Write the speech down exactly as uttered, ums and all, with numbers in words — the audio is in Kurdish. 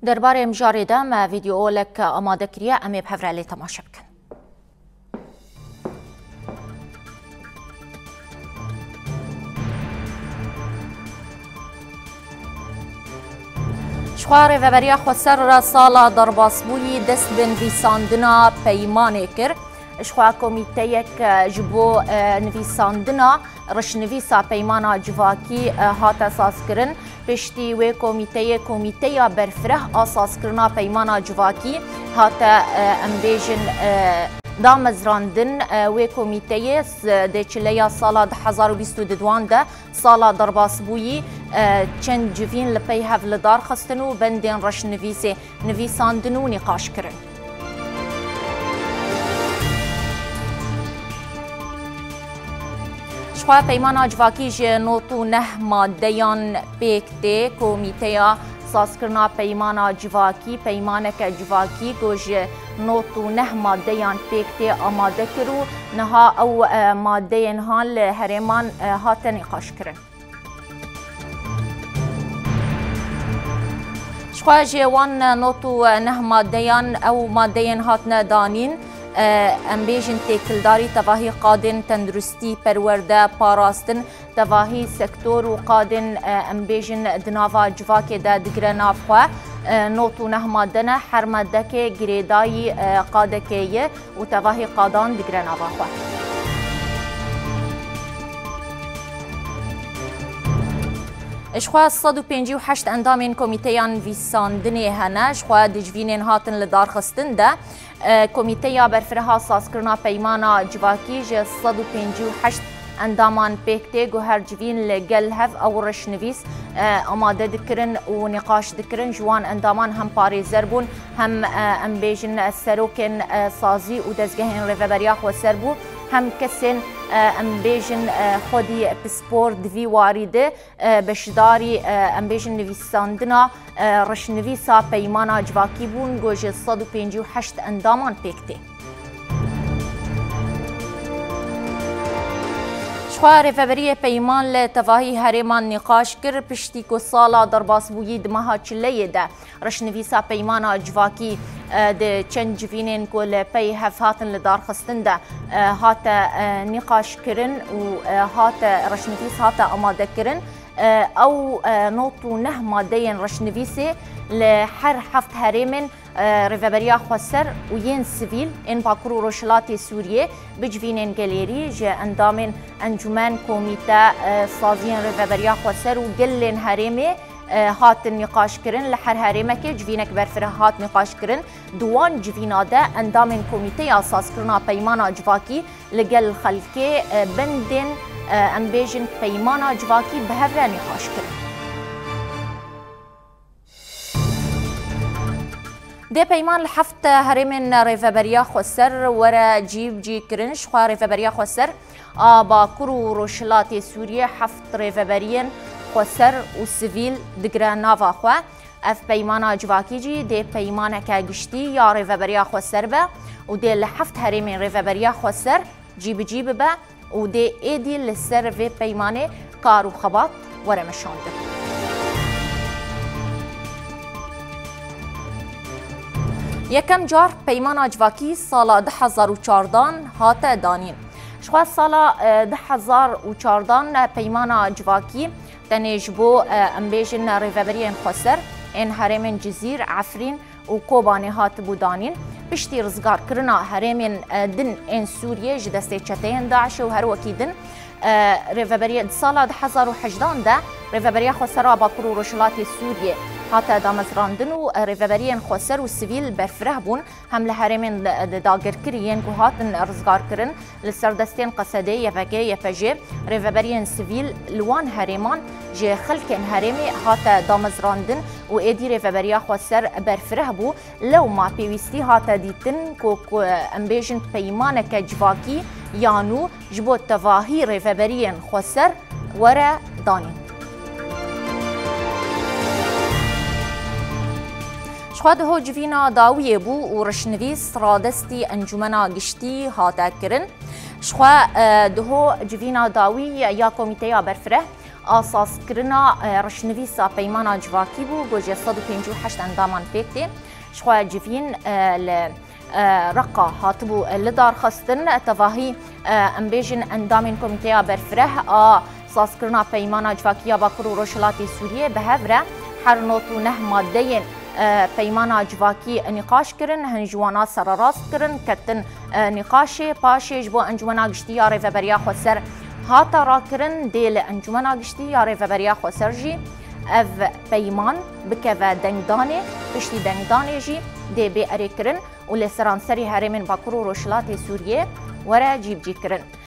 Derbarê mijarê de me vîdeolek amade kiriye, em ê bi hev re lê temaşe bikin. Jixwe Rêveberiya Xweser re sala derbasbûyî dest bi nivîsandina peymanê kir. Jixwe komîteyek, e, ji bo, e, nivîsandina rişnivîsa peymana civakî, e, hate sazkirin. Piştî wê komîteyê, komîteya berfireh a sazkirina peymana civakî hate, e, em bêjin, e, damezrandin. E, wê komîteyê s-, di çileya sala du hezar û bîst û duwan de, sala derbasbûyî, e, çend civîn li pey hev li dar xistin û bendên reşnivîsê nivîsandin û nîqaş kirin. Jixwe peymana civakî ji nod û neh maddeyan pêk tê. Komîteya sazkirina peymana civakî, peymaneke civakî ku ji nod û neh maddeyan pêk tê, amade kir û niha ew, e, maddeyên han li herêman, e, hate nîqaş kirin. Jixwe ji wan nod û neh maddeyan ew maddeyên hatine danîn, e, em bêjin têkildarî tevahî qadên tenduristî, perwerde, parastin, tevahî sektor û qadên, e, em bêjin di nava civakê de digire nav xwe. E, nod û neh madde ne, her maddekê girêdayî, e, qadekê ye û tevahî qadan digire nava xwe. Jixwe sed û pêncî û heşt endamên komîteya nivîsandinê hene. Jixwe di civînên hatin li darxistin de, e, komîteya berfireh a sazkirina peymana civakî ji sed û pêncî û heşt endaman pêk tê ku her civîn li gel hev ew reşnivîs, e, amade dikirin û nîqaş dikirin. Ji wan endaman hem parêzer bûn, hem, e, em bêjin, e, serokên, e, sazî û dezgehên Rêveberiya Xweser bû, hem kesên, e, em bêjin, e, xwedî pispor di vî warî de, e, beşdarî, e, em bêjin nivîsandina, e, reşnivîsa peymana civakî bûn ku ji sed û pêncî û heşt endaman pêk tê. Jixwe Rêveberiyê peyman li tevahî herêman nîqaş kir, piştî ku sala derbasbûyî di meha çileyê de reşnivîsa peymana civakî, e, di çend civînên ku li pey hev hatin li darxistin de, e, hate, e, nîqaş kirin û, e, hate, reşnivîs hate amade kirin. E, ew, e, nod û neh madeyên reşnivîsê li her heft herêmên, e, Rêveberiya Xweser û yên sivîl ên Bakur û Rojhilatê Sûriyê bi civînên gelêrî ji endamên encûmen, komîte, e, saziyên Rêveberiya Xweser û gelên herêmê, e, hatin nîqaş kirin. Li her herêmekê civînek berfireh hat nîqaş kirin. Di wan civîna de endamên Komîteya Sazkirina Peymana Civakî li gel xelkê, e, bendên, e, em bêjin peymana civakî bi hev re nîqaş kirin. Dê peyman li heft herêmên Rêveberiya Xweser were cîbicî kirin. Jixwe Rêveberiya Xweser a Bakur û Rojhilatê Sûriyê heft rêveberiyên xweser û sivîl digire nava xwe. Ev peymana civakî jî dê peymaneke giştî ya Rêveberiya Xweser be û dê li heft herêmên Rêveberiya Xweser cîbicî bibe û dê êdî li ser vê peymanê kar û xebat were meşandin. Yekem car peymana civakî sala du hezar û çardan hate danîn. Jixwe sala, e, du hezar û çardan peymana civakî tenê ji bo, e, em bêjin rêveberiyên xweser ên herêmên Cizîr, Efrîn û Kobanê hatibû danîn. Piştî rizgarkirina herêmên, e, din ên Sûriyê ji destê çeteyên DAIŞê û her wekî din, e, rêveberiye di sala du hezar û hejdan de Rêveberiya Xweser a Bakur û Rojhilatê Sûriyê hate damezrandin û, e, rêveberiyên xweser û sivîl berfireh bûn. Hem li herêmên di, di dagirkirî yên ku hatin rizgarkirin, li ser destên Qesedê, Y P G, Y P J, rêveberiyên sivîl li wan herêman ji xelkên herêmê hate damezrandin û êdî Rêveberiya Xweser berfireh bû. Lewma pêwîstî hate dîtin ku, ku em bêjin peymaneke civakî ya nû ji bo tevahî rêveberiyên xweser were danîn. Jixwe diho civîna dawiyê bû û rişnivîs radestî Encûmena Giştî hate kirin. Jixwe, e, diho civîna dawî ya Komîteya Berfireh A sazkirina, e, rişnivîsa peymana civakî bû, ku ji sed û pêncî û heşt endaman pêk tê. Ji xwe civîn, e, li, e, Reqa hatibû, e, li dar xistin. Tevahî, e, em bêjin endamên Komîteya Berfireh a sazkirina peymana civakî ya Bakur û Rojhilatê Sûriyê bi hev re her nod û neh maddeyên, e, peymana civakî nîqaş kirin, hin ji wana sererast kirin, ketin, e, nîqaşê. Paşê ji bo Encûmena Giştî ya Rêveberiya Xweser hate rakirin, dê li Encûmena Giştî ya Rêveberiya Xweser jî ev peyman bikeve dengdanê, piştî dengdanê jî dê bê erêkirin û li seranserî herêmên Bakur û Rojhilatê Sûriyê were cîbicîkirin.